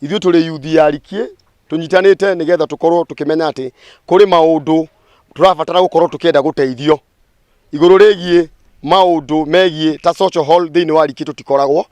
Ithuĩ tũrĩ youth ya Rikie, tũnyitanĩte nĩgetha tũkorwo tũkĩmenya atĩ kũrĩ maũndũ tũrabatara gũkorwo tũkĩenda gũteithio igũrũ rĩgiĩ maũndũ megiĩ ta social hall. Thĩinĩ wa Rikie tũtikoragwo,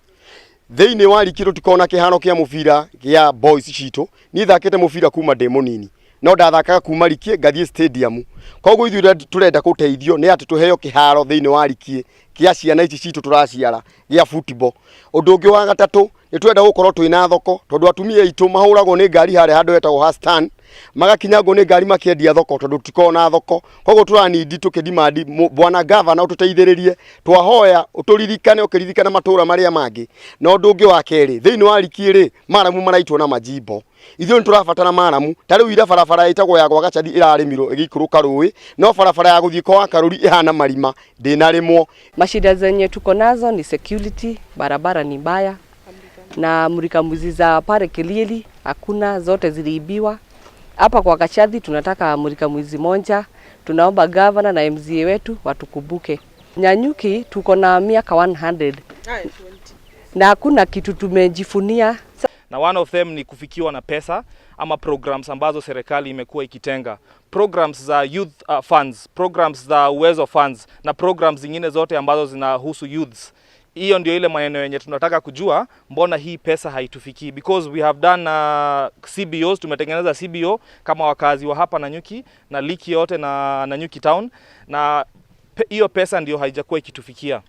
thĩinĩ wa Rikie tũtikoragwo na kĩharo kĩa mũbira gĩa boys citũ. Niĩ thakĩte mũbira kuma ndĩ mũnini, no ndathakaga kuma Rikie ngathiĩ stadium. Koguo ithuĩ tũrenda gũteithio nĩ atĩ tũheo kĩharo thĩinĩ wa Rikie kĩa ciana ici citũ tũraciara gĩa football. Ũndũ ũngĩ wa gatatũ, nĩ twenda gũkorwo twĩna thoko, tondũ atumia aitũ mahũragwo nĩ ngari harĩa handũ hetagwo Hastan, magakinyangwo nĩ ngari makĩendia thoko, tondũ tũtikoragwo na thoko. Koguo tũranindi tũkĩdemand bwana gavana ũtũteithĩrĩrie, twahoya ũtũririkane ũkĩririkana matũra marĩa mangĩ. Na ũndũ ũngĩ wa kerĩ, thĩinĩ wa Rikie rĩ, maramu maraitwo na majimbo. Ithuĩ nĩ tũrabatara maramu. Ta rĩu ira barabara ĩtagwo ya gwa Gacathi ĩrarĩmirwo ĩgĩikũrũka rũĩ, no barabara ya gũthiĩ kwa Karũri ĩhana marima, ndĩnarĩmwo. Mashida zenye tuko nazo ni security, barabara ni mbaya na mulika mwizi za pale Kilieli hakuna, zote ziliibiwa. Hapa kwa Gachathi tunataka mulika mwizi moja. Tunaomba gavana na MCA wetu watukumbuke. Nanyuki tuko na miaka 100 na hakuna kitu tumejivunia. Na one of them ni kufikiwa na pesa ama programs ambazo serikali imekuwa ikitenga, programs za youth funds, programs za Uwezo funds na programs zingine zote ambazo zinahusu youths. Hiyo ndio ile maneno yenye tunataka kujua, mbona hii pesa haitufikii? Because we have done CBOs, tumetengeneza CBO kama wakazi wa hapa Nanyuki na Liki yote na Nanyuki town, na hiyo pesa ndio haijakuwa ikitufikia.